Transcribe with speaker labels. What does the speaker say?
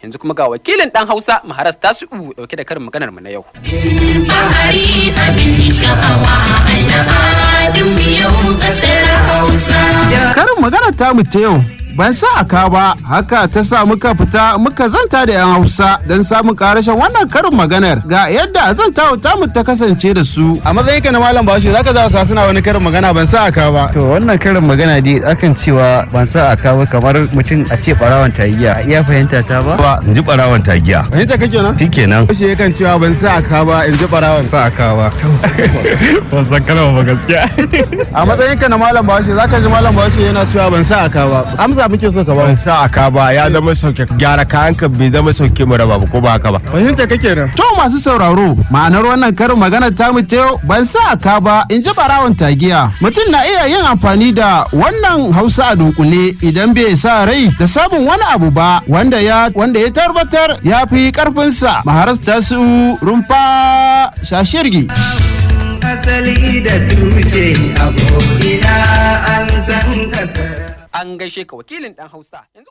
Speaker 1: Yanzu kuma ga wakilin ɗan Hausa Maharas Tasi'u dauke da karin maganar mu na yau.
Speaker 2: Bahari abin sha'awa, al'adun yau kasar Hausa.
Speaker 3: Karin magana ta mu ta yau "ban sa aka ba", haka ta sa muka fita muka zanta da 'yan Hausa don samun karashen wannan karin maganar. Ga yadda zantawa tamu ta kasance da su. A matsayin ka na malam Bahaushe, zaka za su suna wani karin magana "ban sa aka ba".
Speaker 4: To, wannan karin magana dai akan cewa "ban sa aka ba", kamar mutum a ce barawan tagiya, a iya fahimta ta ba.
Speaker 5: Ba in ji barawan tagiya.
Speaker 3: Fahimta kake nan?
Speaker 5: Shikenan.
Speaker 3: Bahaushe yakan cewa "ban sa aka ba in ji barawan
Speaker 4: Sa aka ba.
Speaker 6: Ban san kalmar ba gaskiya.
Speaker 3: A matsayin ka na malam Bahaushe, zaka ji malam Bahaushe yana cewa "ban sa aka ba". Amsa muke so ka ba.
Speaker 7: Ban sa aka ba ya zama sauke gyara kayan ka, bai zama sauke mu raba ba, ko ba haka ba?
Speaker 3: Fahimta kake nan? To, masu sauraro, ma'anar wannan karin magana ta mu ta yau, "ban sa aka ba in ji barawon tagiya". Mutum na iya yin amfani da wannan Hausa a dunkule idan bai sa rai da samun wani abu ba wanda ya tabbatar ya fi karfinsa. Maharas Tasu, Rumfa Shashirgi.
Speaker 8: Asali da tushe a ko'ina an san kasar.
Speaker 1: An gaishe ka, wakilin ɗan Hausa. Yanzu